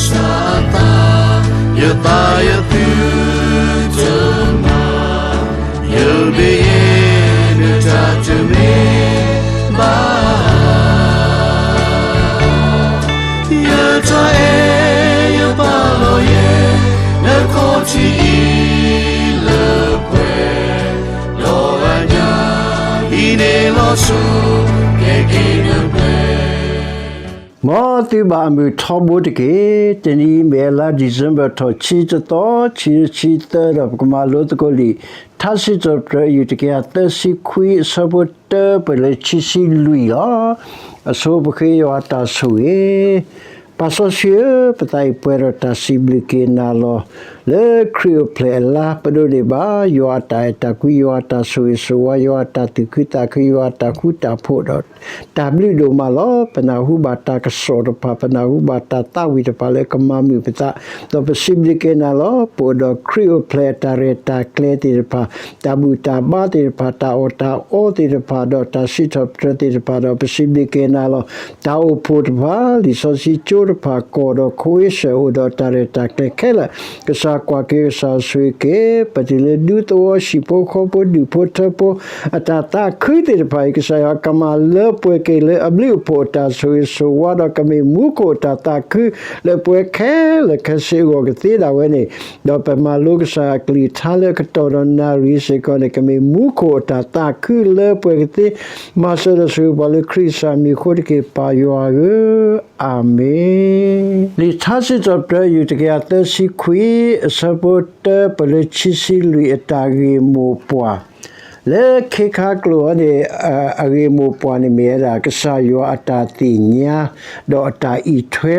စၢ်အသး, ယသးယသုတမၤ, ယဘ့ယတၢ်တမ့ၢ်ဘၣ်. ယတၢ်အဲၣ်ယပာ်လီၤယဲ, နခီၣ်ထံးအံၤလၢပှဲၤ, ဒီးအညၣ်အံၤန့ၣ်လီၤဆီ, ကဲက့ၤနပှဲၤ မ်သုဘၣ်အမုာ်ထီဘိတက့ၢ်. တနံၤအံၤမ့ၢ်လါ December ထီၣ်ဆံတသီ, ခံဆံသၢဒီး ပကမၤလိသကိးလံာ် ထါစံးထီၣ်ပတြၢၤ အယူၢ်တကယၤသၢဆံခွံ အဆၢဖိတၢ ပှဲၤလၢခံဆံလွံၢ်လီၤ. အဆိပဃ့ယွၤအတၢ်ဆိၣ်ဂ့ၤ. ပၢ်စီဆှံဧၢ, ပသးအံၤပှဲၤဒီးတၢ်စံးဘျုးက့ၤနၤလီၤ. လၢခရံာ်အိၣ်ဖျဲၣ်အလါ ပဒိးန့ၢ်ဘၣ် ယွၤအတၢ်အဲၣ်တၢ်ကွံ, ယွၤအတၢ်ဆိၣ်ဂ့ၤဆိၣ်ဝါ, ယွၤအတၢ်သူၣ်ခုသးခု, ယွၤအတၢ်ဃူတၢ်ဖိးဒီး တၢ်ဘျုးဒိၣ်မးလီၤ. ပနၢ်ဟူဘၣ်တၢ်ကစီၣ်တဖၣ်, ပနၢ်ဟူဘၣ်တၢ်သးဝံၣ်တဖၣ်လၢကမၤမုာ်ပသး, ဒီးပစံးဘျုးက့ၤနၤလီၤ. ပအိၣ်ဒီးခရံာ်အိၣ်ဖျဲၣ်အတၢ်ရဲၣ်တၢ်ကျဲၤသ့ၣ်တဖၣ်, တၢ်ဘူၣ်တၢ်ဘါသ့ၣ်တဖၣ်, တၢ်အီၣ်တၢ်အီသ့ၣ်တဖၣ်, ဒီးတၢ်စံးထီၣ်ပတြၢၤသ့ၣ်တဖၣ်ဒီး ပစံးဘျုးက့ၤနၤလီၤ. တၢ်အိၣ်ဖှိၣ်တဖၣ်, လံာ်စီဆှံကၠိတဖၣ်, ကီၢ်ဒီးခိအ့စၢၣ်အိၣ်ဒီးတၢ်ရဲၣ်တၢ်ကျဲၤခဲလၢာ်, ကစၢ်ကွၢ်က့ၤ, ကစၢ်ဆိၣ်ဂ့ၤက့ၤ, ပတုၤလၢဒူသဝီဟံၣ်ဖိဃီဖိဒူၣ်ဖိထၢဖိ အတၢ်သးခုသ့ၣ်တဖၣ်အံၤ, ကစၢ်ယွၤကမၤလၢပှဲၤက့ၤလၢအဘျုးအဖှိၣ်အတၢ်ဆိၣ်ဂ့ၤဆိၣ်ဝါဒီး ကမ့ၢ်မူခိၣ်အတၢ်သးခု လၢပဝဲခဲလၢာ်ခဲဆ့အဂီၢ်ကသ့ဒၣ်ဝဲန့ၣ်, ဒီးပမၤလိကစၢ်ယွၤအကလုၢ်ကထါလၢအကတီၢ်ဒီးနၣ်ရံၣ်စ့ၢ်ကီးန့ၣ် ကမ့ၢ်မူခိၣ်အတၢ်သးခုလၢပှဲၤကသ့, မၤစၢၤဒီးဆိၣ်ဂ့ၤပှၤလၢခရံာ်ကစၢ်မံၤအဃိတက့ၢ်, ပၢ်ယွၤဧၢ, အၤမ့ၣ်. လံာ်ထါစံးထီၣ်ပတြၢၤ ယူၢ်တကယၤသၢဆံခွံ အဆၢဖိတၢ ပှဲၤလၢခံဆံလွံၢ် အတၢ်ဂ့ၢ်မိၢ်ပှၢ် လၢခ့ခါကျိာ်အံၤန့ၣ်, အဂ့ၢ်မိၢ်ပှၢ်န့ၣ်မ့ၢ်ဝဲဒၣ် ကစၢ်ယွၤအတၢ်သ့ၣ်ညါ ဒီးအတၢ်အံးထွဲ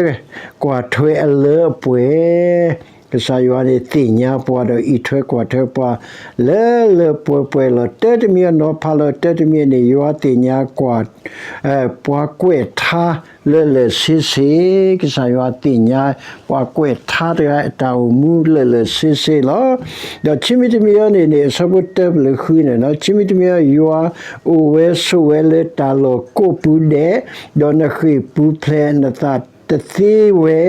ကွၢ်ထွဲအလၢအပှဲၤ, ကစၢ်ယွၤန့ၣ်သ့ၣ်ညါပှၤဒီးအံးထွဲကွၢ်ထွဲပှၤ လၢလၢပှဲၤပှဲၤလီၤ. တၢတမံၤအနီၤဖးလီၤ, တၢတမံၤန့ၣ် ယွၤသ့ၣ်ညါကွၢ် ပှၤကွဲးထါလၢာ်လၢာ်ဆ့ဆ့, ကစၢ်ယွၤသ့ၣ်ညါ ပှၤကွဲးထါတဂၤအတၢ်အိၣ်မူလၢာ်လၢာ်ဆ့ဆ့လီၤ. ဒီးခံမံၤတမံၤအံၤန့ၣ်န့ၣ် အဆၢဖိတၢပလၢဃုန့ၣ်, ခံမံၤတမံၤအံၤ ယွၤအိၣ်ဝဲဆိးဝဲလၢတၢ်လီၢ်ကိးပူၤဒဲး, ဒီးနဃ့ၢ်ပူၤဖျဲးနသးတသ့ဝဲ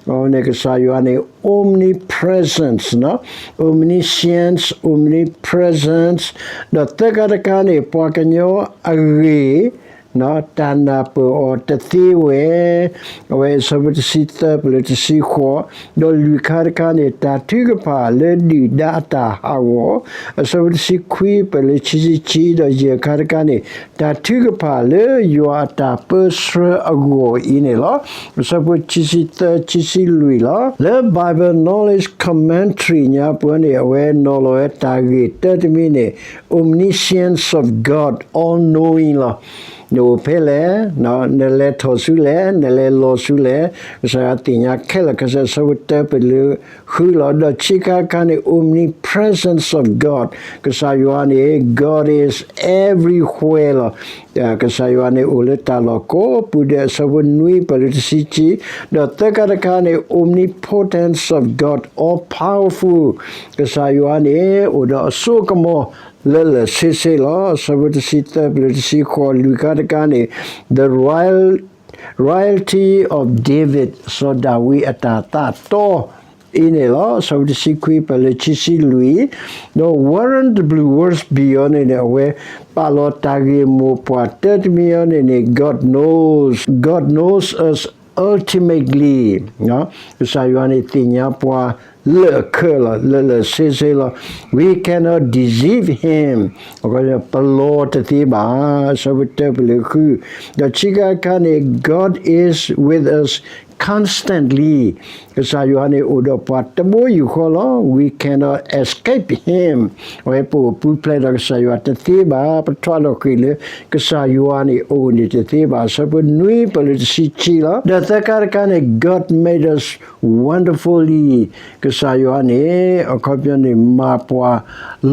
အဝဲန့ၣ်ကစၢ်ယွၤန့ၣ် omnipresence, omniscience, omnipresence, ဒီးသၢခါတခါန့ၣ် ပှၤကညီအဂ့ၢ် တၢ်နၢ်ပၢၢ်အီၤတသ့ဝဲ, အဝဲအဆၢဖိတဆံသၢပလၢတဆံဃိး, ဒီးလွံၢ်ခါတခါန့ၣ် တၢ်ထုကဖၣ်လၢဒုၣ်ဒါအတၢ်ဟးဂီၤ, အဆၢဖိတဆံခွံပလၢခံဆံခံ, ဒီးယဲၢ်ခါတခါန့ၣ် တၢ်ထုကဖၣ်လၢယွၤအတၢ်ပၢဆှၢအဂီၢ်အံၤန့ၣ်လီၤ. အဆၢဖိခံဆံသၢ ခံဆံလွံၢ်လီၤ. လၢ Bible Knowledge Commentary ညါပူၤန့ၣ် အဝဲနီၤလီၤဝဲတၢ်ဂ့ၢ်တၢတမံၤန့ၣ် omniscience of God, all knowing လီၤ. နအိၣ်ဖဲလဲၣ်, နလဲၤထီၣ်ဆူလဲၣ်, နလဲၤလီၤဆူလဲၣ်, ကစၢ်ယွၤသ့ၣ်ညါခဲလၢာ်ခဲဆ့ အဆၢဖိတၢပလၢဃုလီၤ. ဒီးခံခါတခါန့ၣ် omnipresence of God, ကစၢ်ယွၤန့ၣ် God is everywhere လီၤ. ကစၢ်ယွၤန့ၣ်အိၣ်လၢတၢ်လီၢ်ကိးပူၤဒဲး အဆၢဖိနွံပလၢတဆံခံ, ဒီးသၢခါတခါန့ၣ် omnipotence of God, all powerful, ကစၢ်ယွၤန့ၣ် အိၣ်ဒီးအစိအကမီၤလၢာ်လၢာ်ဆ့ဆ့လီၤ. အဆၢဖိတဆံသၢပလၢတဆံဃိး, လွံၢ်ခါတခါန့ၣ် the royal, royalty of David, စီၤဒၤဝံးအတၢ်သးတီအံၤန့ၣ်လီၤ. အဆၢဖိတဆံခွံပလၢခံဆံလွံၢ်, ဒီး Warren W Wiersbe အံၤန့ၣ်န့ၣ် အဝဲပာ်လီၤတၢ်ဂ့ၢ်မိၢ်ပှၢ်တၢတမံၤအံၤန့ၣ်န့ၣ် God knows, God knows us ultimately, ကစၢ်ယွၤန့ၣ်သ့ၣ်ညါပှၤလၢာ်ခဲလၢာ်လီၤ, လၢာ်လၢာ်ဆ့ဆ့လီၤ. We cannot deceive him, ပလီၤတသ့ဘၣ်. အဆၢဖိတၢပလၢဃု, ဒီးခံခါတခါန့ၣ် God is with us constantly, ကစၢ်ယွၤန့ၣ်အိၣ်ဒီးပှၤတဘိယူၢ်ဃီလီၤ. We cannot escape him, အဝဲပအိၣ်ပူၤဖျဲးဒီးကစၢ်ယွၤတသ့ဘၣ်, ပထွးလီၤဃ့ၢ်လၢကစၢ်ယွၤန့ၣ်အိၣ်န့ၣ်တသ့ဘၣ်. အဆၢဖိနွံပလၢတဆံခံလီၤ. ဒီးသၢခါတခါန့ၣ် God made us wonderfully, ကစၢ်ယွၤန့ၣ် အခီပညီန့ၣ် မၤပှၤ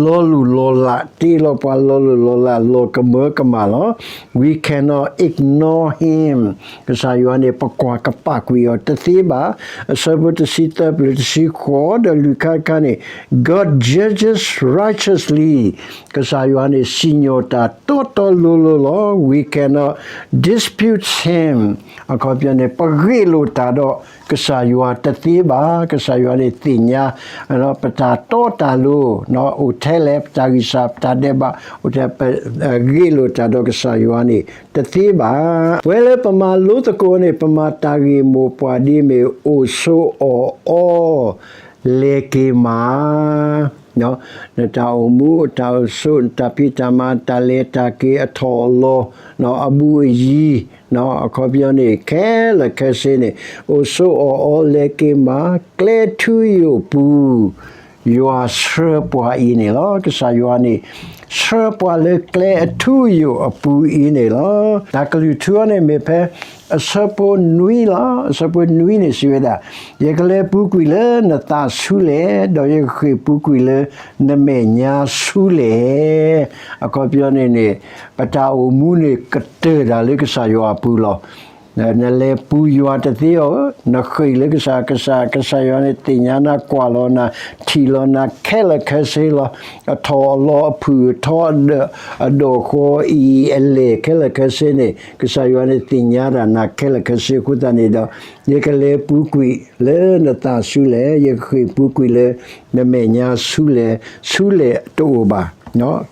လီၤလိၢ်လီၤလး, တ့လီၤပှၤလီၤလိၢ်လီၤလး လီၤကမၢကမၣ်လီၤ. We cannot ignore him, ကစၢ်ယွၤန့ၣ် ပကွၢ်ကပာ်ကွံာ် တၢ်ကလုၢ်ထူအီၤတသ့ဘၣ်. အဆၢဖိတဆံသၢ ပျၢၤတဆံဃိး ဒီးလွံၢ်ခါတခါန့ၣ် God judges righteously, ကစၢ်ယွၤန့ၣ် စံၣ်ညီၣ်တၢ်တီတီလိၤလိၤလီၤ. We cannot dispute him. အခီပညီန့ၣ် ပဂ့ၢ်လိာ်တၢ်ဒီးကစၢ်ယွၤတသ့ဘၣ်. ကစၢ်ယွၤန့ၣ်သ့ၣ်ညါ ပတၢ်တီတၢ်လိၤ အိၣ်ထဲလဲၣ်, ပတၢ်ဂံၢ်စၢ် ပတၢ်ဒဲးဘး အိၣ်ထဲလဲၣ်, ပဂ့ၢ်လိာ်တၢ်ဒီးကစၢ်ယွၤန့ၣ် တသ့ဘၣ်. ပဝဲလၢပမၤလိသကိးန့ၣ် ပမၤတၢ်ဂ့ၢ်မိၢ်ပှၢ်ဒ်အမ့ၢ် အိၣ်ဆိးအီၣ်အီ လဲၤက့ၤမၤ နတၢ်အိၣ်မူ တၢ်အိၣ်ဆိး နတၢ်ဖံးတၢ်မၤ တၢ်လဲၤတၢ်က့ၤ အထီၣ်အလီၤ အဘူးအယံၤ အခီပညီန့ၣ် ခဲလၢာ်ခဲဆ့န့ၣ် အိၣ်ဆိးအီၣ်အီ လဲၤက့ၤမၤ ကျဲထူယိာ်ပူၤ ယွၤဆှၢပှၤအံၤန့ၣ်လီၤ. ကစၢ်ယွၤန့ၣ် ဆှၢပှၤလၢကျဲအထူအယိာ်အပူၤအံၤန့ၣ်လီၤ. တၢ်ကလုၢ်ထူအီၤန့ၣ်မ့ၢ်ဖဲ အဆၢဖိနွံလီၤ. အဆၢဖိနွံန့ၣ်စံးဝဲဒၣ်, ယကလဲၤပူၤကွံာ်လၢနသးဆူလဲၣ်, ဒီးယကဃ့ၢ်ပူၤကွံာ်လၢနမဲာ်ညါဆူလဲၣ်. အခီပညီန့ၣ်န့ၣ် ပတၢ်အိၣ်မူန့ၣ်ကတၢၢ်တၢ်လၢကစၢ်ယွၤအပူၤလီၤ. နလဲၤပူၤယွၤတသ့ဧါ, နဃ့ၢ်လၢကစၢ်, ကစၢ်, ကစၢ်ယွၤန့ၣ်သ့ၣ်ညါနၤ ကွၢ်လီၤနၤ ထံၣ်လီၤနၤခဲလၢာ်ခဲဆ့လီၤ. အထီၣ်အလီၤ အဖုၣ်အထီ အဒီးဃီအံၤအလဲၢ်ခဲလၢာ်ခဲဆ့န့ၣ် ကစၢ်ယွၤန့ၣ်သ့ၣ်ညါတၢ်နၤခဲလၢာ်ခဲဆ့ အဃိသတးန့ၣ်ဒီး ယကလဲၤပူၤကွံာ်လၢနသးဆူလဲၣ်, ယကဃ့ၢ်ပူၤကွံာ်လၢနမဲာ်ညါဆူလဲၣ်, ဆူလဲၣ်တအိၣ်ဘၣ်.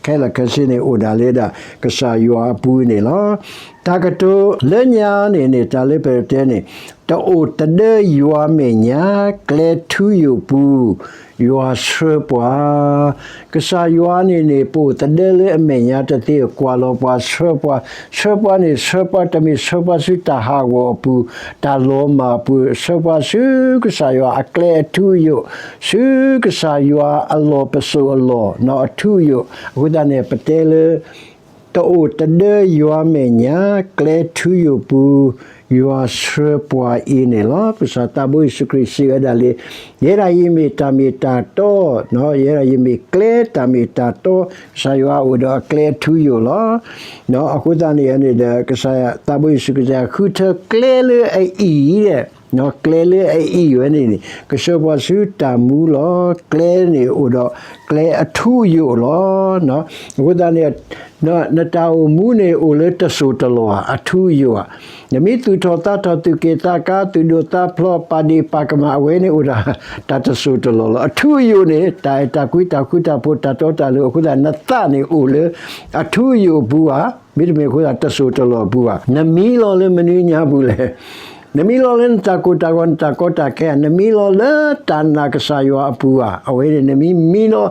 ခဲလၢာ်ခဲဆ့န့ၣ် အိၣ်ဒၣ်လၢဒၣ်ကစၢ်ယွၤအပူၤန့ၣ်လီၤ. တၢ်ကတိၤလၢညါန့ၣ်န့ၣ် တၢ်လၢပတဲန့ၣ် တအိၣ်တဒၢယွၤမဲာ်ညါ ကျဲထူယိာ်ပူၤ ယွၤဆှၢပှၤ ကစၢ်ယွၤန့ၣ်န့ၣ် ပအိၣ်သဒၢလၢအမဲာ်ညါတသ့ ကွၢ်လီၤပှၤ ဆှၢပှၤ, ဆှၢပှၤန့ၣ် ဆှၢပှၤ တမ့ၢ်ဆှၢပှၤဆူတၢ်ဟးဂီၤအပူၤ, တၢ်လီၤမၢ်အပူၤ, ဆှၢပှၤဆူကစၢ်ယွၤအကျဲအထူအယိာ်, ဆူကစၢ်ယွၤအလီၢ်ပစိာ်အလီၢ် အထူအယိာ်, အဃိသတးန့ၣ် ပတဲလၢ တအိၣ်တဒၢယွၤမဲာ်ညါ ကျဲထူယိာ်ပူၤ ယွၤဆှၢပှၤအံၤန့ၣ်လီၤ. ပကစၢ်သးဘိယ့ၣ်ၡူးခရံာ်စံးဝဲဒၣ်လံ, ယဲဒၣ်အံၤမ့ၢ်တၢ်မ့ၢ်တၢ်တီ, ယဲဒၣ်အံၤမ့ၢ်ကျဲတၢ်မ့ၢ်တၢ်တီ, ကစၢ်ယွၤအိၣ်ဒီးအကျဲအထူအယိာ်လီၤ. အဃိသတးန့ၣ်န့ၣ်ဒီး ကစၢ်သးဘိယ့ၣ်ၡူးခရံာ် ဃုထၢကျဲလၢအအံၤဒီး ကျဲလၢအအံၤဝဲန့ၣ်န့ၣ် ကဆှၢပှၤဆူတၢ်မူလီၤ. ကျဲန့ၣ်အိၣ်ဒီးကျဲအထူအယိာ်လီၤ. အဃိသတးန့ၣ် နတၢ်အိၣ်မူန့ၣ်အိၣ်လၢတစိၢ်တလီၢ်ဧါ, အထူအယိာ်ဧါ. နမ့ၢ်သူၣ်ထီၣ်သးထီၣ် သူၣ်က့ၣ်သးကါ သူၣ်ဒိၣ်သးဖျိး ပာ်ဒ့ၣ်ပာ်ကမၣ် အဝဲန့ၣ်အိၣ်ဒၣ်တၢ်တစိၢ်တလီၢ်လီၤ. အထူအယိာ်န့ၣ် တၢ်အဲၣ်တၢ်ကွံ တၢ်ဃူတၢ်ဖိး တၢ်တီတၢ်လိၤ အဃိသတး နသးန့ၣ်အိၣ်လၢအထူအယိာ်အပူၤဧါ, မ့တမ့ၢ်အဃိသတး တစိၢ်တလီၢ်အပူၤဧါ. နမံလီၤလၢမနုၤညါပူၤလဲၣ်. နမံလီၤလၢနတၢ်ကိၢ်တၢ်ဂီၤ နတၢ်ကီတၢ်ခဲဧါ, နမံလီၤလၢတၢ်နာ်ကစၢ်ယွၤအပူၤဧါ. အဝဲန့ၣ် နမံမံလီၤ,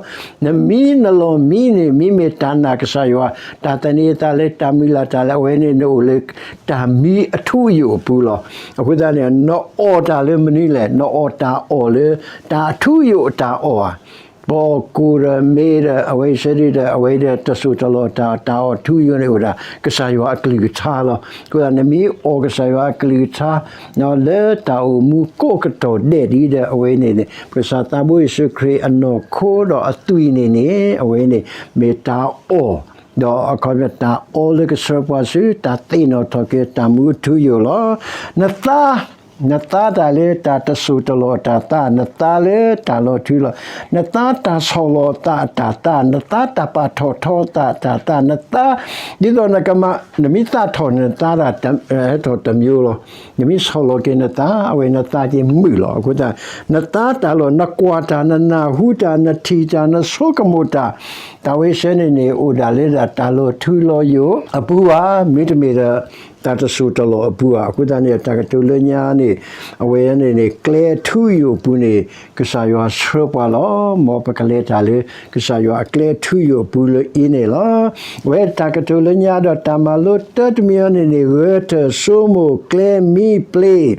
နမံနလီၢ်မံန့ၣ် မ့မ့ၢ်တၢ်နာ်ကစၢ်ယွၤ, တၢ်သန့ၤအသးလၢတၢ်မုၢ်လၢ်တၢ်လၢ အဝဲန့ၣ် နအိၣ်လၢတၢ်မံအထူအယိာ်အပူၤလီၤ. အဃိသတးန့ၣ် နအီၣ်တၢ်လၢမနုၤလဲၣ်, နအီၣ်တၢ်အီၣ်လၢတၢ်အထူအယိာ်အတၢ်အီၣ်ဧါ. ပအီၣ်ကိၣ်ဒီးမ့ၤဒီး အဝဲဆၢဒုဒီး အဝဲဒီးတစိၢ်တလီၢ်တၢ် တၢ်အီၣ်ထူအယိာ်န့ၣ်အိၣ်ဒၣ် ကစၢ်ယွၤအကလုၢ်ကထါလီၤ. အဃိသတး နမ့ၢ်အီၣ်ကစၢ်ယွၤအကလုၢ်ကထါ လၢတၢ်အိၣ်မူကိးကတီၢ်ဒဲးဒ်ဒီး အဝဲန့ၣ်န့ၣ် ပကစၢ်သးဘိယ့ၣ်ၡူးခရံာ်အနီၢ်ခိဒီးအသွံၣ်န့ၣ်န့ၣ် အဝဲန့ၣ် မ့ၢ်တၢ်အီၣ် ဒီးအခီပညီတၢ်အီလၢကဆှၢပှၤဆူ တၢ်သ့ၣ်နီၣ်ထီၣ်က့ၤတၢ်မူအထူအယိာ်လီၤ. နသါ နသါတၢ်လၢတၢ်တစိၢ်တလီၢ်တၢ်သါ, နသါလၢတၢ်လီၤထူလီၤ, နသါတၢ်ဆီၣ်လီၤအသးအတၢ်သါ, နသါတၢ်ပာ်ထီၣ်ထီအသးအတၢ်သါ, နသါ ဒ်သိးနကမၤ နမ့ၢ်သးထီၣ်န့ၣ် နသါတၢ်ဟဲထီၣ်တမျိုးလီၤ. နမ့ၢ်ဆီၣ်လီၤက့ၤနသး အဝဲနသါက့ၤမုာ်လီၤ. အဃိသတး နသါတၢ်လီၤ နကွၢ်တၢ် နနၢ်ဟူတၢ် နထံၣ်တၢ် နဆိကမိၣ်တၢ် တၢ်ဝဲဆၢန့ၣ်န့ၣ် အိၣ်ဒၣ်လၢဒၣ်တၢ်လီၤထူလီၤယိာ်အပူၤဧါ, မ့တမ့ၢ်ဒီး တၢ်တစိၢ်တလီၢ်အပူၤဧါ. အဃိသတးန့ၣ် တၢ်ကတိၤလၢညါန့ၣ် အဝဲန့ၣ်န့ၣ် ကျဲအထူအယိာ်အပူၤန့ၣ် ကစၢ်ယွၤဆှၢပှၤလီၤ. မ်ပကလဲၤတၢ်လၢ ကစၢ်ယွၤအကျဲအထူအယိာ်အပူၤလၢအံၤန့ၣ်လီၤ. အဝဲတၢ်ကတိၤလၢညါဒီးတၢ်မၤလိတၢ်တမံၤအံၤန့ၣ်န့ၣ် ဂဲၤထၢၣ်ဆိကမိၣ်ကျဲမံပျ့ၤ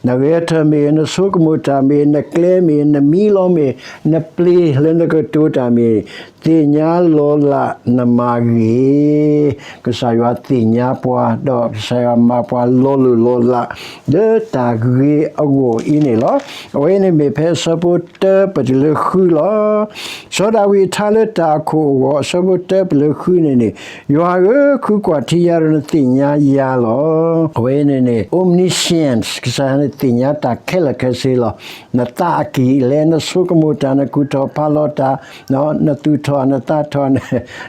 နဂဲၤထၢၣ်မ့ၢ် နဆိကမိၣ်တၢ်မ့ၢ် နကျဲမ့ၢ် နမံလီၤမ့ၢ် နပျ့ၤလၢနကတိၤတၢ်မ့ၢ် သ့ၣ်ညါ နသ့ၣ်ညါလီၤလးနမၤဂ့ၤ, ကစၢ်ယွၤသ့ၣ်ညါပှၤ, ဒီးကစၢ်ယွၤမၤပှၤလီၤလိၢ်လီၤလး လၢတၢ်ဂ့ၤအဂီၢ်အံၤန့ၣ်လီၤ. အဝဲန့ၣ်မ့ၢ်ဖဲအဆၢဖိတၢပတုၤလၢဃုလီၤ. စီၤဒၤဝံးထါလၢတၢ်အခိၣ်အဂီၢ် အဆၢဖိတၢပတုၤလၢဃုန့ၣ်န့ၣ်, ယွၤဧၢ, ဃုကွၢ်ထံယၤဒီးနသ့ၣ်ညါယၤလီၤ. အဝဲန့ၣ်န့ၣ် omniscience ကစၢ်ယွၤန့ၣ်သ့ၣ်ညါတၢ်ခဲလၢာ်ခဲဆ့လီၤ. နသးအကံၢ်အလဲ, နဆိကမိၣ်တၢ်, နကူၣ်ထီၣ်ဖးလီၤတၢ်, နသူၣ်ထီၣ်နသးထီၣ်,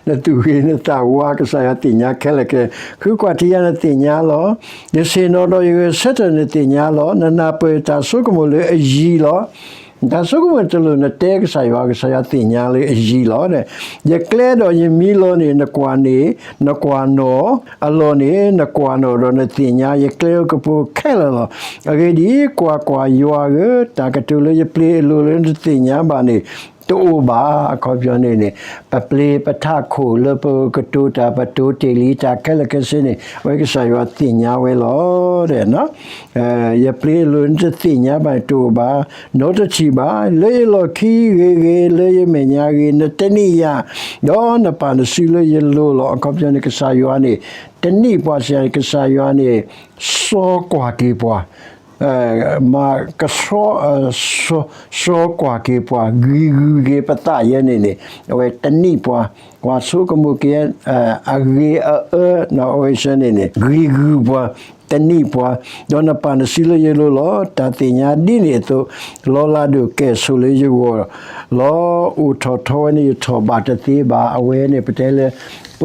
နသူၣ်ဂ့ၤနသးဝါ ကစၢ်ယွၤသ့ၣ်ညါခဲလၢာ်ခဲဆ့, ဃုကွၢ်ထံယၤနသ့ၣ်ညါလီၤ. ယဆ့ၣ်နီၤဒီးယဂဲၤဆၢထၢၣ်နသ့ၣ်ညါလီၤ. နနၢ်ပၢၢ်တၢ်ဆိကမိၣ်လၢအယံၤလီၤ. တၢ်ဆိကမိၣ်တလိၣ်နတဲကစၢ်ယွၤ, ကစၢ်ယွၤသ့ၣ်ညါလၢအယံၤလီၤ. ယကျဲဒီးယမံလီၤန့ၣ် နကွၢ်န့ၣ်, နကွၢ်နီၣ်, အလီၢ်န့ၣ် နကွၢ်နီၣ်ဒီးနသ့ၣ်ညါ ယကျဲဧိၤကပူၤခဲလၢာ်လီၤ. အဂ့ၢ်ဒ်အံၤ, ကွၢ်ကွၢ်, ယွၤဧၢ, တၢ်ကတိၤလၢယပျ့ၤအလိၤလၢနတသ့ၣ်ညါဘၣ်န့ၣ် တအိၣ်ဘၣ်. အခီပညီန့ၣ်န့ၣ် ပပျ့ၤပထးခိၣ်လၢပကတိၤတၢ် ပတိၤတ့ၢ်လံတၢ်ခဲလၢာ်ခဲဆ့န့ၣ် အဝဲကစၢ်ယွၤသ့ၣ်ညါဝဲလီၤ. ယပျ့ၤအလိၤနတသ့ၣ်ညါဘၣ်န့ၣ်တအိၣ်ဘၣ်, နီတထံၣ်ဘၣ်, လၢယလီၢ်ခံဂ့ၤဂ့ၤ လၢယမဲာ်ညါဂ့ၤ နတနံၣ်ယၤ, ဒီးနပာ်နစုလၢယလိၤလီၤ. အခီပညီန့ၣ် ကစၢ်ယွၤန့ၣ် တနံၣ်ပှၤစ့ၢ်, ကစၢ်ယွၤန့ၣ် စီကွၢ်က့ၤပှၤ မၤကဆှီ, စီကွၢ်က့ၤပှၤ ဂံၤဂုၤက့ၤပသးယဲန့ၣ်န့ၣ် အဝဲတနံၣ်ပှၤ, ပှၤဆိကမိၣ်က့ၤ အဂ့ၤအအၢ အဝဲစ့ၢ်န့ၣ်န့ၣ် ဂံၤဂုၤပှၤ, တနံၣ်ပှၤ, ဒီးနပာ်နစုလၢယလိၤလီၤ. တၢ်သ့ၣ်ညါဒ်န့ၣ်အသိး လီၤလးဒိၣ်ကဲၣ်ဆိးလၢယဂီၢ်လီၤ. အိၣ်ထီၣ်ထီဝဲန့ၣ် ယထီၣ်ဘးတသ့ဘၣ်. အဝဲန့ၣ်ပတဲလၢ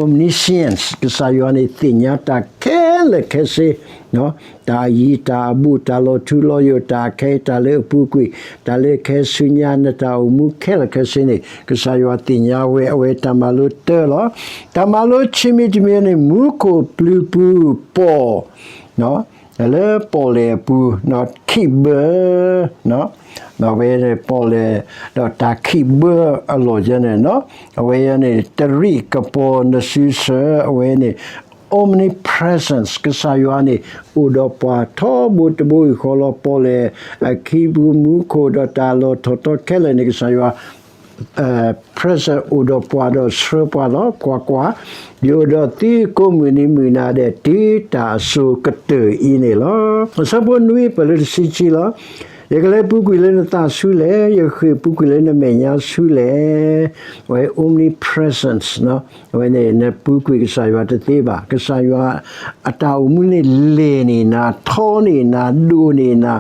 omniscience ကစၢ်ယွၤန့ၣ် သ့ၣ်ညါတၢ်ခဲလၢာ်ခဲဆ့ တၢ်အယံၤတၢ်အဘူး တၢ်လီၤထူလီၤယိာ် တၢ်အခဲ တၢ်လၢအပူၤကွံာ် တၢ်လၢအခဲဆူညါ နတၢ်အိၣ်မူခဲလၢာ်ခဲဆ့န့ၣ် ကစၢ်ယွၤသ့ၣ်ညါဝဲ အဝဲတၢ်မၤလိတၢလီၤ. တၢ်မၤလိခံမံၤတမံၤန့ၣ် မူခိၣ်ပျုၤပူၤပီၣ် လၢပီၣ်လဲၣ်အပူၤ ခံးဘၢ အဝဲပီၣ်လဲၣ် ဒီးတၢ်ခံးဘၢအလီၢ်ယဲန့ၣ် အဝဲယဲန့ၣ် တရံးကပီၤနစုဆၢ အဝဲန့ၣ် omnipresence ကစၢ်ယွၤန့ၣ် အိၣ်ဒီးပှၤထီဘိတဘိယူၢ်ဃီလီၤ. ပီၣ်လဲၣ်အခံပူၤ မူခိၣ်ဒီးတၢ်လီၤထီၣ်ထီခဲလၢာ်န့ၣ် ကစၢ်ယွၤ present အိၣ်ဒီးပှၤဒီးဆှၢပှၤလီၤ. ကွၢ်ကွၢ်, ယအိၣ်ဒီးသုကိးမုၢ်နံၤမုၢ်နၤဒဲး တုၤတၢ်အစိၤကတၢၢ်အံၤန့ၣ်လီၤ. အဆၢဖိနွံ ပၢၢ်လၢတဆံခံလီၤ. ယကလဲၤပူၤကွံာ်လၢနသးဆူလဲၣ်, ယကဃ့ၢ်ပူၤကွံာ်လၢနမဲာ်ညါဆူလဲၣ်. အဝဲ omnipresence အဝဲန့ၣ် နပူၤကွံာ်ကစၢ်ယွၤတသ့ဘၣ်. ကစၢ်ယွၤအတၢ်အိၣ်မူန့ၣ် လဲၢ်န့ၢ်နၤ, ထီန့ၢ်နၤ, ဒိၣ်န့ၢ်နၤ,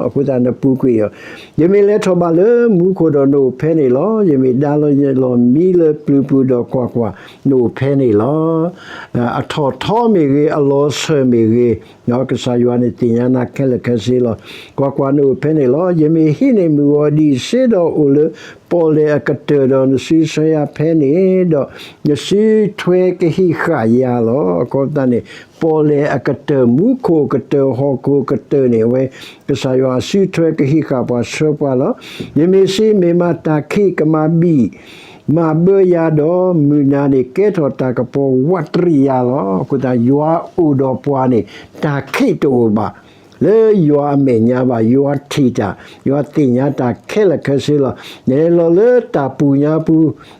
အဃိသတးနပူၤကွံာ်အီၤ. ယမ့ၢ်လဲၤထီၣ်ဘးလၢမူခိၣ်ဒီးနအိၣ်ဖဲန့ၣ်လီၤ. ယမ့ၢ်ဒါလီၤယလီၢ်မံလၢပျုၤပူၤဒီးကွၢ်ကွၢ်, နအိၣ်ဖဲန့ၣ်လီၤ. အထီၣ်ထီမ့ၢ်ဂ့ၤ, အလီၤဆၢၣ်မ့ၢ်ဂ့ၤ, ကစၢ်ယွၤန့ၣ်သ့ၣ်ညါနၤခဲလၢာ်ခဲဆ့လီၤ. ကွၢ်ကွၢ်, နအိၣ်ဖဲန့ၣ်လီၤ. ယမ့ၢ်ဟံးန့ၢ်မုၢ်ဂီၤဒံးစ့ဒီးအိၣ်လၢပီၣ်လဲၣ်အကတၢၢ်ဒီး နစုဆှၢယၤဖဲန့ၣ်ဒီး နစုထွဲကဟံးဃာ်ယၤလီၤ. အဃိသတးန့ၣ် ပီၣ်လဲၣ်အကတၢၢ်, မူခိၣ်အကတၢၢ်, ဟီၣ်ခိၣ်အကတၢၢ်န့ၣ် အဝဲကစၢ်ယွၤစုထွဲကဟံးဃာ်ပှၤဆှၢပှၤလီၤ. ယမ့ၢ်စံးမ့ၢ်မၤတၢ်ခံးကမၤဘံၣ် မၤဘၢယၤဒီး မုၢ်နၤန့ၣ် ကဲထီၣ်တၢ်ကပီၤဝးတရံးယၤလီၤ. အဃိသတး ယွၤအိၣ်ဒီးပှၤန့ၣ် တၢ်ခံးတအိၣ်ဘၣ် လၢယွၤအမဲာ်ညါဘၣ်. ယွၤထံၣ်တၢ်, ယွၤသ့ၣ်ညါတၢ်ခဲလၢာ်ခဲဆ့လီၤ. နလဲၤလီၤလၢတၢ်ပူၤညါပူ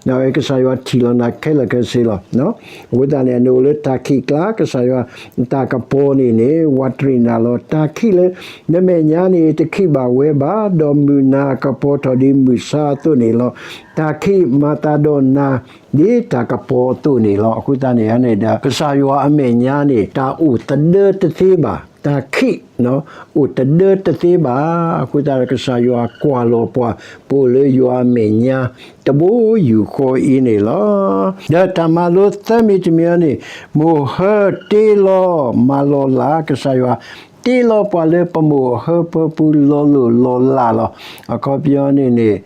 ၤ, ကစၢ်ယွၤထံၣ်လီၤနၤခဲလၢာ်ခဲဆ့လီၤ. အဃိသတးန့ၣ် နအိၣ်လၢတၢ်ခံးကျါ ကစၢ်ယွၤတၢ်ကပီၤန့ၣ်န့ၣ် ဝးတရံးနၤလီၤ. တၢ်ခံးလၢနမဲာ်ညါန့ၣ် တခံးဘၣ်ဝဲဘၣ်, ဒီးမုၢ်နၤကပီၤထီၣ်ဒ်မုၢ်ဆါအသိးန့ၣ်လီၤ. တၢ်ခံးမၤသးဒီးနၤ ဒ်တၢ်ကပီၤအသိးန့ၣ်လီၤ. အဃိသတးန့ၣ်န့ၣ်ဒီး ကစၢ်ယွၤအမဲာ်ညါန့ၣ် တၢ်အိၣ်သဒၢတသ့ဘၣ်, တၢ်ခံး အိၣ်သဒၢတသ့ဘၣ်. အဃိသတးဒီး ကစၢ်ယွၤကွၢ်လီၤပှၤ ပအိၣ်လၢယွၤအမဲာ်ညါ တဘိယူၢ်ဃီအံၤန့ၣ်လီၤ. ဒီးတၢ်မၤလိသၢမံၤတမံၤန့ၣ် မိၢ်ဟၢတ့လီၤမၤလီၤလး, ကစၢ်ယွၤတ့လီၤပှၤလၢပမိၢ်အဟၢဖၢပူၤလီၤလိၢ်လီၤလးလီၤ. အခီပညီန့ၣ်န့ၣ်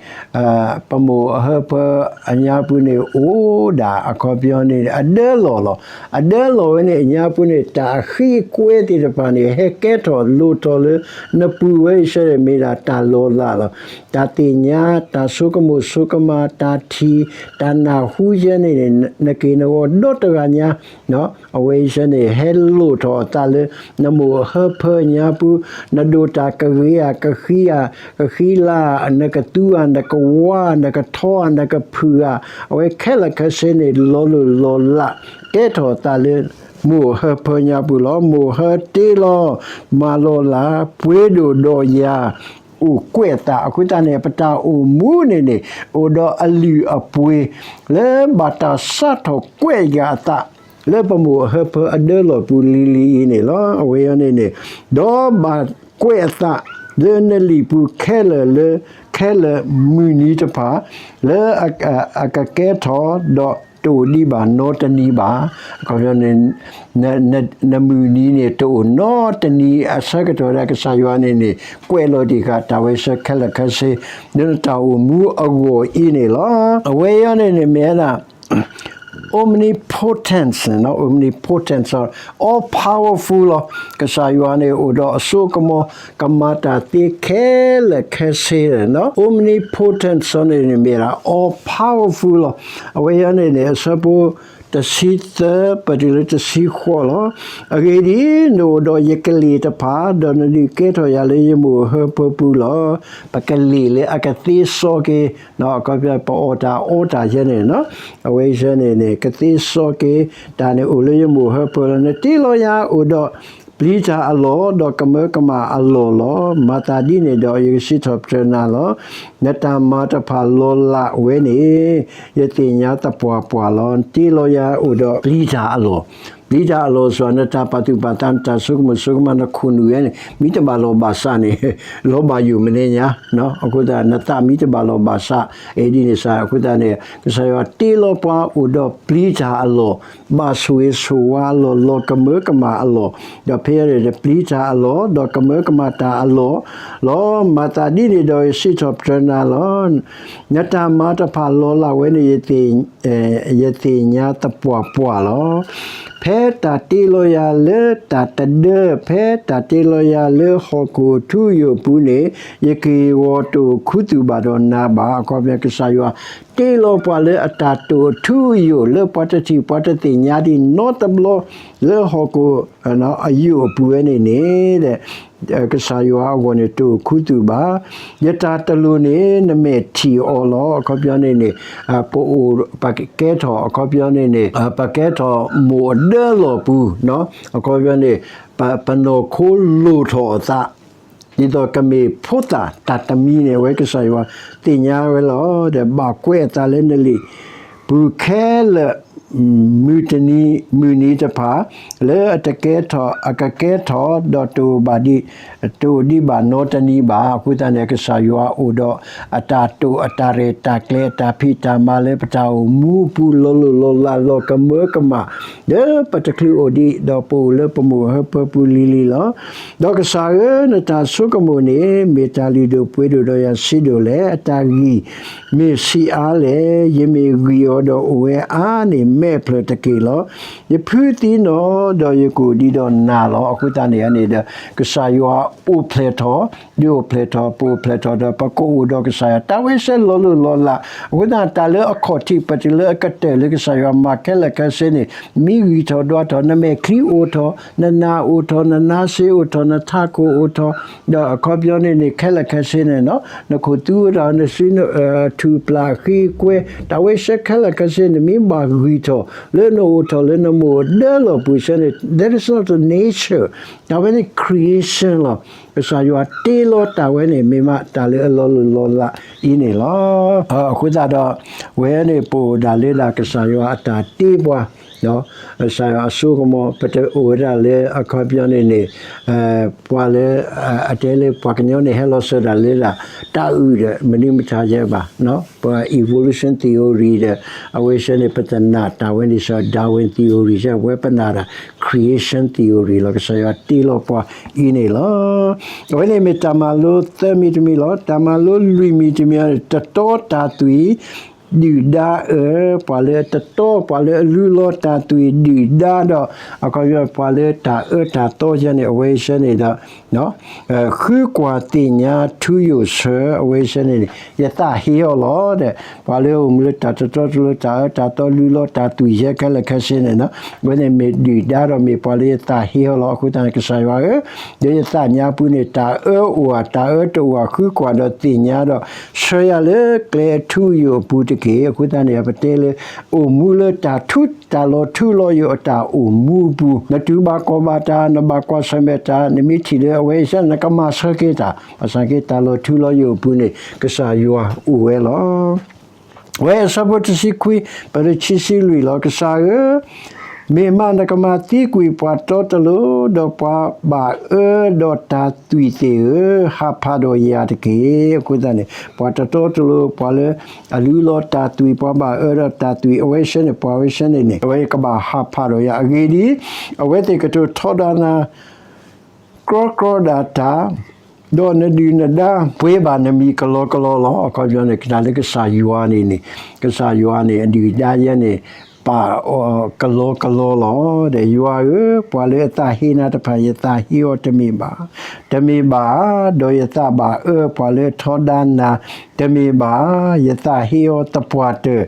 ပမိၢ်အဟၢဖၢအညါပူၤန့ၣ် အိၣ်ဒၣ် အခီပညီန့ၣ် အဒၢလီၢ်လီၤ. အဒၢလီၢ်ဝဲန့ၣ် အညါပူၤန့ၣ် တၢ်အဃံအကွဲသ့ၣ်တဖၣ်န့ၣ် ဟဲကဲထီၣ်လိၣ်ထီၣ်လၢနပူၤဝဲအံၤစ့ၢ်န့ၣ် မ့ၢ်ဒၣ်တၢ်လီၤလးလီၤ. တၢ်သ့ၣ်ညါ, တၢ်ဆိကမိၣ်ဆိကမး, တၢ်ထံၣ်, တၢ်နၢ်ဟူယဲန့ၣ်န့ၣ် နက့ၤနဂီၤဒီတဂၤညါ အဝဲအံၤစ့ၢ်န့ၣ် ဟဲလိၣ်ထီၣ်အသးလၢနမိၢ်အဟၢဖၢ နကမ့ၢ်အိၣ်လၢနမိၢ်ဟၢဖၢညါပူၤ, နဒိၣ်တၢ်ကဂ့ၤဧါ, ကဃံဧါ, ကဃံလၤ, နကသူဧါ, နကဝါ, နကထီဧါ, နကဖုးဧါ, အဝဲခဲလၢာ်ခဲဆ့န့ၣ် လီၤလိၢ်လီၤလး ကဲထီၣ်အသးလၢ မိၢ်ဟၢဖၢညါပူၤလီၤ. မိၢ်ဟၢတ့လီၤ, မၤလီၤလး, ပှ့ၤဒိၣ်ဒီးယၤ အိၣ်ကွဲးအသး, အဃိသတးန့ၣ် ပတၢ်အိၣ်မူန့ၣ်န့ၣ် အိၣ်ဒီးအလုၢ်အပှ့ၤ လၢဘၣ်တၢ်စးထီၣ်ကွဲးယၤအသး လၢပမိၢ်အဟၢဖၢအဒၢလီၢ်ပူၤလံၤလံၤအံၤန့ၣ်လီၤ. အဝဲအံၤန့ၣ်န့ၣ် ဒီးဘၣ်ကွဲးအသး လၢနလံာ်ပူၤခဲလၢာ်လၢ ခဲလၢာ်မုၢ်နံၤတဖၣ် လၢအကကဲထီၣ် ဒီးတအိၣ်ဒံးဘၣ်နီတနံၤဘၣ်. အခီပညီန့ၣ် နမုၢ်နံၤန့ၣ် တအိၣ်နီတနံၤအဆၢကတီၢ်ဒၣ် ကစၢ်ယွၤန့ၣ်န့ၣ် ကွဲးလီၤတံၢ်ဃာ်တၢ်ဝဲဆၢခဲလၢာ်ခဲဆ့ လၢနတၢ်အိၣ်မူအဂီၢ်အံၤန့ၣ်လီၤ. အဝဲအံၤန့ၣ်န့ၣ် မ့ၢ်ဝဲဒၣ် omnipotence န့ၣ် omnipotence all powerful လီၤ. ကစၢ်ယွၤန့ၣ် အိၣ်ဒီးအစိကမီၤ ကမၤတၢ်သ့ခဲလၢာ်ခဲဆ့န့ၣ် omnipotence န့ၣ်န့ၣ် မ့ၢ်ဒၣ် all powerful လီၤ. အဝဲအံၤန့ၣ်န့ၣ် အဆၢဖိ တဆံသၢ ပတုၤလၢတဆံဃိးလီၤ. အဂ့ၢ်ဒ်အံၤ, နအိၣ်ဒီးယကလ့ၢ်တဖၣ်, ဒီးနဒုးကဲထီၣ်ယၤလၢယမိၢ်အဟၢဖၢပူၤလီၤ. ပကလ့ၢ်လၢအကသ့စီက့ၤ, အခီပညီ ပအီၣ်တၢ်အီတၢ်ယဲန့ၣ်, အဝဲယဲန့ၣ်န့ၣ် ကသ့စီက့ၤ တၢ်န့ၣ်အိၣ်လၢယမိၢ်အဟၢဖၢလီၤ. နတ့လီၤယၤအိၣ်ဒီး ပျံၤတၢ်အလီၢ်, ဒီးကမၢကမၣ်အလီၢ်လီၤ. မၤသးဒ်န့ၣ်ဒီး ယကစံးထီၣ်ပတြၢၤနၤလီၤ. နတၢ်မၤတဖၣ်လီၤလးဝဲန့ၣ် ယသ့ၣ်ညါသပှၢ်ပှၢ်လီၤ. နတ့လီၤယၤအိၣ်ဒီးပျံၤတၢ်အလီၢ်, ပျံၤတၢ်အလီၢ်စ့ၢ် နတၢ်ပာ်သူၣ်ပာ်သး နတၢ်ဆိကမိၣ်ဆိကမး နခိၣ်နူာ်ဝဲန့ၣ် မ့ၢ်တဘၣ်လီၢ်ဘၣ်စးန့ၣ် လီၤဘၣ်ယိၣ်မနုၤညါ, အဃိသတး နသးမ့ၢ်တဘၣ်လီၢ်ဘၣ်စး အံၤဒ်န့ၣ်စ့ၢ် အဃိသတးန့ၣ် ကစၢ်ယွၤတ့လီၤပှၤအိၣ်ဒီးပျံၤတၢ်အလီၢ်, ဘၣ်ဆိၣ်ဂ့ၤဆိၣ်ဝါအလီၢ်, လီၤကမၢကမၣ်အလီၢ်, ဒီးဖဲအံၤန့ၣ် ပျံၤတၢ်အလီၢ်, ဒီးကမၢကမၣ်တၢ်အလီၢ်လီၤ. မၤသးဒ်န့ၣ်ဒီး ယစံးထီၣ်ပတြၢၤနၤလီၤ. နတၢ်မၤတဖၣ်လီၤလးဝဲန့ၣ် ယသ့ၣ်ညါသပှၢ်ပှၢ်လီၤ. ဖဲတၢ်တ့လီၤယၤလၢတၢ်တဒၢ, ဖဲတၢ်တ့လီၤယၤလၢဟီၣ်ခိၣ်ထူယိာ်အပူၤန့ၣ် ယက့ၤဂီၤတအိၣ်ခူသူၣ်ဘၣ်ဒီးနၤဘၣ်. အခီပညီ ကစၢ်ယွၤတ့လီၤပှၤလၢအတၢ်တအိၣ်ထူအယိာ် လၢပှၤတထံၣ်ပှၤတသ့ၣ်ညါဒံးနီတဘျီ လၢဟီၣ်ခိၣ် အယိာ်အပူၤဝဲန့ၣ်န့ၣ် ကစၢ်ယွၤအဂီၢ်န့ၣ် တအိၣ်ခူသူၣ်ဘၣ်. ယတၢ်တလိၤန့ၣ် နမဲာ်ထံၣ်အီၤလီၤ. အခီပညီန့ၣ်န့ၣ် ပအိၣ် ပကဲထီၣ် အခီပညီန့ၣ်န့ၣ် ပကဲထီၣ်မိၢ်အဒၢလီၢ်ပူၤ, အခီပညီန့ၣ် ပနီၢ်ခိလိၣ်ထီၣ်အသး ဒ်သိးကမ့ၢ်ဖိသၣ်တၢ်တမံၤန့ၣ် အဝဲကစၢ်ယွၤသ့ၣ်ညါဝဲလီၤ. ဒီးဘၣ်ကွဲးအသးလၢနလံာ်ပူၤခဲလၢာ် မုၢ်တနံၤ မုၢ်နံၤတဖၣ် လၢအတကဲထီၣ် အကကဲထီၣ် ဒီးတအိၣ်ဘၣ်ဒံး တအိၣ်ဒံးဘၣ်နီတနံၤဘၣ်. အဃိသတးန့ၣ် ကစၢ်ယွၤအိၣ်ဒီးအတၢ်တိာ်အတၢ်ရဲၣ်တၢ်ကျဲၤ အတၢ်ဖံးတၢ်မၤလၢပတၢ်အိၣ်မူအပူၤ လီၤလိၢ်လီၤလး လီၤကမၢကမၣ် လၢပတချုးအိၣ်ဒံး ဒီးပအိၣ်လၢပမိၢ်အဟၢဖၢပူၤလံၤလံၤလီၤ. ဒီးကစၢ်ဧၢ, နတၢ်ဆိကမိၣ်န့ၣ် မ့ၢ်တၢ်လုၢ်ဒိၣ်ပှ့ၤဒိၣ်ဒီးယၤဆံးဒိၣ်လဲၣ်. အတၢ်ဂံၢ်မ့ၢ်ဆံးအါလဲၣ်. ယမ့ၢ်ဂံၢ်အီၤဒီးအိၣ်ဝဲအါန့ၣ် မဲာ်ဖျၢၣ်တက့ၢ်လီၤ. ယဖုသံနီၢ်ဒီးယကအိၣ်ဒံးဒီးနၤလီၤ. အဃိသတးန့ၣ်န့ၣ်ဒီး ကစၢ်ယွၤအိၣ်ဖျဲၣ်ထီၣ် ဒုးအိၣ်ဖျဲၣ်ထီၣ် ပအိၣ်ဖျဲၣ်ထီၣ်ဒီး ပကအိၣ်ဒီးကစၢ်ယွၤ တၢ်ဝဲဆဲးလီၤလိၢ်လီၤလး. အဃိသတး တၢ်လၢအခီၣ်ထံးပတုၤလၢအကတၢၢ်လၢကစၢ်ယွၤမၤခဲလၢာ်ခဲဆ့န့ၣ် မ့ၢ်ဂံၢ်ထီၣ်ဒွးထီၣ် နမဲာ်ချံအိၣ်ထီၣ် နနၢ်အိၣ်ထီၣ် နနါစ့အိၣ်ထီၣ် နထးခိၣ်အိၣ်ထီၣ် ဒီးအခီပညီန့ၣ်န့ၣ် ခဲလၢာ်ခဲဆ့န့ၣ်နီၤ နခိၣ်သူအိၣ်ထီၣ် နစု ထူၣ်ပျၢ်ဃ့ကွဲ တၢ်ဝဲဆဲးခဲလၢာ်ခဲဆ့န့ၣ် မ့ၢ်ဘၣ်ဂံၢ်ထီၣ် လၢနအိၣ်ထီၣ်လၢနမိၢ်အဒၢလီၢ်ပူၤဆဲန့ၣ် that is not a nature တၢ်ဝဲန့ၣ် creation လီၤ. ကစၢ်ယွၤတ့လီၤတၢ်ဝဲန့ၣ် မ့ၢ်မးတၢ်လၢအလီၤလိၢ်လီၤလးအံၤန့ၣ်လီၤ. အဃိသတးဒီး ဝဲန့ၣ် ပအိၣ်ဒၣ်လၢဒၣ်ကစၢ်ယွၤအတၢ်တ့ပှၤ ကစၢ်ယွၤအစိကမီၤ ပတအိၣ်ဝဲဒၣ်လၢအခီပညီန့ၣ်န့ၣ် ပှၤလၢ အတဲလၢပှၤကညီန့ၣ် ဟဲလီၤစၢၤဒၣ်လၢဒၣ် တၢ်အုၣ်ဒီး မနုၤမတၤယဲဘၣ် ပှၤ evolution theory ဒီး အဝဲဆဲန့ၣ် ပတနာ်တၢ်ဝဲန့ၣ်စ့ၢ် Darwin theory စ့ၢ် ဝဲပနာ်တၢ် creation theory လီၤ. ကစၢ်ယွၤတ့လီၤပှၤအံၤန့ၣ်လီၤ. အဝဲန့ၣ်မ့ၢ်တၢ်မၤလိသၢမံၤတမံၤလီၤ. တၢ်မၤလိလွံၢ်မံၤတမံၤန့ၣ် တတီတၢ်သွံၣ် ဒုၣ်ဒါအၢ, ပှၤလၢအတတီ, ပှၤလၢအလုၢ်လီၤတၢ်သွံၣ်ဒုၣ်ဒါဒီး အခီပညီ ပှၤလၢတၢ်အၢတၢ်သီယဲန့ၣ် အဝဲဆၢန့ၣ်ဒီး ဃုကွၢ်သ့ၣ်ညါထူယိာ်ဆၢ အဝဲဆၢန့ၣ်န့ၣ် ယသးဟ့အီၤလီၤဒီး ပှၤလၢအအိၣ်မူလၢတၢ်တတီတလိၤ တၢ်အၢတၢ်သီ လုၢ်လီၤတၢ်သွံၣ်ယဲခဲလၢာ်ခဲဆ့န့ၣ် အဝဲန့ၣ်မ့ၢ်ဒုၣ်ဒါဒီးမ့ၢ်ပှၤလၢယသးဟ့အီၤလီၤ. အဃိသတးန့ၣ် ကစၢ်ယွၤဧၢ, လၢယသးညါပူၤန့ၣ် တၢ်အၢအိၣ်ဧါ တၢ်အၢတအိၣ်ဧါ ဃုကွၢ်ဒီးသ့ၣ်ညါဒီး ဆှၢယၤလၢကျဲအထူအယိာ်အပူၤတက့ၢ်. အဃိသတးန့ၣ် ပတဲလၢ အိၣ်မူလၢတၢ်ထူ တၢ်လီၤထူလီၤယိာ်အတၢ်အိၣ်မူအပူၤ နတူၢ်ဘၣ်ကီဘၣ်တၢ် နဘၣ်ကွၢ်ဆၢၣ်မဲာ်တၢ် နမ့ၢ်ထံၣ်လၢအဝဲအံၤဆၢ နကမၤဆၢက့ၤတၢ် ဘၣ်ဆၣ်က့ တၢ်လီၤထူလီၤယိာ်အပူၤန့ၣ် ကစၢ်ယွၤအိၣ်ဝဲလီၤ. ဝဲအဆၢဖိတဆံခွံ ပလၢခံဆံလွံၢ်လီၤ. ကစၢ်ဧၢ, မ့ၢ်မးနကမၤသံကွံာ်ပှၤတီတလိၤ ဒီးပှၤဘၣ်အၢဒီးတၢ်သွံၣ်သ့ၣ်ဧၢ, ဟးဖးဒီးယၤတက့ၢ်. အဃိသတးန့ၣ် ပှၤတတီတလိၤ ပှၤလၢအလုၢ်လီၤတၢ်သွံၣ် ပှၤဘၣ်အၢဒီးတၢ်သွံၣ် အဝဲဆၢန့ၣ် ပှၤဝဲဆၢန့ၣ်န့ၣ် အဝဲကဘၣ်ဟးဖးဒီးယၤ အဂ့ၢ်ဒ်အံၤ, အဝဲသ့ၣ်ကတိၤထီဒါနၤ ကြီကြီဒၣ်တၢ် ဒီးနဒုၣ်နဒါပှ့ၤဘၣ်နမံၤကလီကလီလီၤ. အခီပညီန့ၣ် တၢ်လၢကစၢ်ယွၤန့ၣ်န့ၣ် ကစၢ်ယွၤန့ၣ် အဒုၣ်အဒါယဲန့ၣ် ပာ်အီၤကလီကလီလီၤ. ဒီးယွၤဧၢ, ပှၤလၢအသးဟ့နၤတဖၣ် ယသးဟ့အီၤတမ့ၢ်ဘၣ်, တမ့ၢ်ဘၣ်, ဒီးယသးဘၣ်အၢပှၤလၢအထီဒါနၤ တမ့ၢ်ဘၣ်, ယသးဟ့အီၤသပှၢ်တၢၢ်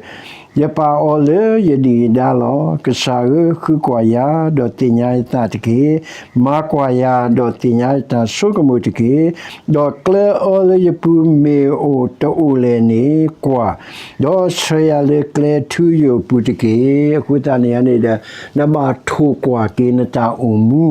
ယပာ်အီၤလၢယဒုၣ်ယဒါလီၤ. ကစၢ်ဧၢ, ဃုကွၢ်ယၤ ဒီးသ့ၣ်ညါယသးတက့ၢ်. မၤကွၢ်ယၤ ဒီးသ့ၣ်ညါယတၢ်ဆိကမိၣ်တက့ၢ်. ဒီးကျဲအီလၢယပူၤမ့ၢ်အိၣ်တအိၣ်လဲၣ်န့ၣ် ကွၢ်, ဒီးဆှၢယၤလၢကျဲထူယိာ်အပူၤတက့ၢ်. အဃိသတးန့ၣ်န့ၣ်ဒီး နဘၣ်ထိၣ်ကွၢ်က့ၤနတၢ်အိၣ်မူ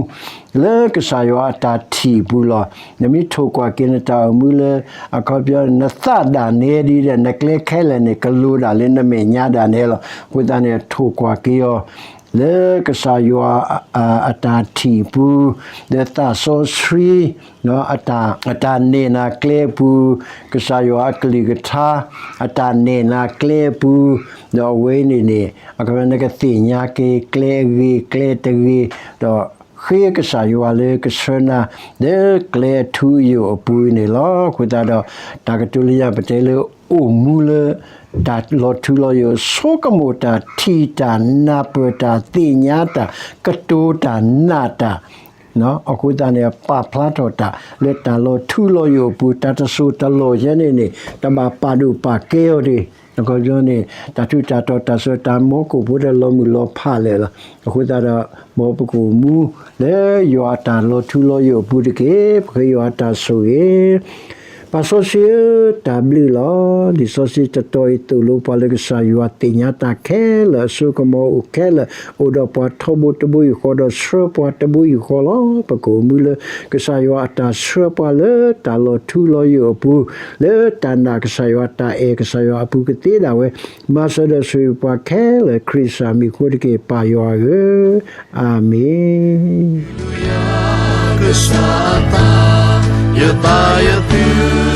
လၢကစၢ်ယွၤအတၢ်ထံၣ်အပူၤလီၤ. နမ့ၢ်ထိၣ်ကွၢ်က့ၤနတၢ်အိၣ်မူလၢ အခီပညီ နသးဒၣ်နဲဒ်ဒီး နကျဲခဲလၢာ်န့ၣ် ကလိၤဒၣ်လၢနမဲာ်ညါဒၣ်နဲလီၤ. အဃိသတးန့ၣ် ထိၣ်ကွၢ်က့ၤအီၤ လၢကစၢ်ယွၤအတၢ်ထံၣ်အပူၤ, လၢသးစီဆှံ အတၢ်နဲၣ်နၤကျဲအပူၤ, ကစၢ်ယွၤအကလုၢ်ကထါ အတၢ်နဲၣ်နၤကျဲအပူၤ, ဒီးအဝဲန့ၣ်န့ၣ် အခီပညီ နကသ့ၣ်ညါက့ၤကျဲအဂ့ၤ ကျဲတဂ့ၤ, ဒီးဃ့ကစၢ်ယွၤလၢကဆှၢနၤ လၢကျဲအထူအယိာ်အပူၤန့ၣ်လီၤ. အဃိသတးဒီး တၢ်ကတိၤလၢညါပတဲလၢ အိၣ်မူလၢ တၢ်လီၤထူလီၤယိာ် ဆိကမိၣ်တၢ် ထံၣ်တၢ် နၢ်ပၢၢ်တၢ် သ့ၣ်ညါတၢ် ကတိၤတၢ် နာ်တၢ် အဃိသတးန့ၣ် ပာ်ဖျါထီၣ်တၢ် လၢတၢ်လီၤထူလီၤယိာ်အပူၤ တၢ်တစိၢ်တလီၢ်ယဲန့ၣ်န့ၣ် တဘၣ်ပာ်ဒိၣ်ပာ်ကဲအီၤတဂ့ၤ. အခီပညီန့ၣ် တၢ်ထူးတၢ်တီၤ တၢ်စိၢ်တၢ်မီၤ ကိၣ်ဖိဒီးလီၤမုၢ်လီၤဖးလၢာ်လီၤ. အဃိသတးဒီး မ်ပကအိၣ်မူ လၢယွၤအတၢ်လီၤထူလီၤယိာ်အပူၤတက့ၢ်. ပဃ့ယွၤအတၢ်ဆိၣ်ဂ့ၤ ပၢ်စီဆှံဧၢ, တၢ်ဘျုးလီၤ. လံာ်စီဆှံတတီၤအံၤသိၣ်လိပှၤလၢကစၢ်ယွၤသ့ၣ်ညါတၢ်ခဲလၢာ် အစိကမီၤအိၣ်ခဲလၢာ် အိၣ်ဒီးပှၤထီဘိတဘိယူၢ်ဃီ ဒီးဆှၢပှၤတဘိယူၢ်ဃီလီၤ. ပကအိၣ်မူလၢ ကစၢ်ယွၤအတၢ်ဆှၢပှၤလၢတၢ်လီၤထူလီၤယိာ်အပူၤ လၢတၢ်နာ်ကစၢ်ယွၤ တၢ်အဲၣ်ကစၢ်ယွၤအပူၤကသ့ဒၣ်ဝဲ မၤစၢၤဒီးဆိၣ်ဂ့ၤပှၤခဲလၢာ် ခရံာ်ကစၢ်မံၤအဃိတက့ၢ်. ပၢ်ယွၤဧၢ, အၤမ့ၣ်. ကစၢ်သး, ယသးယသု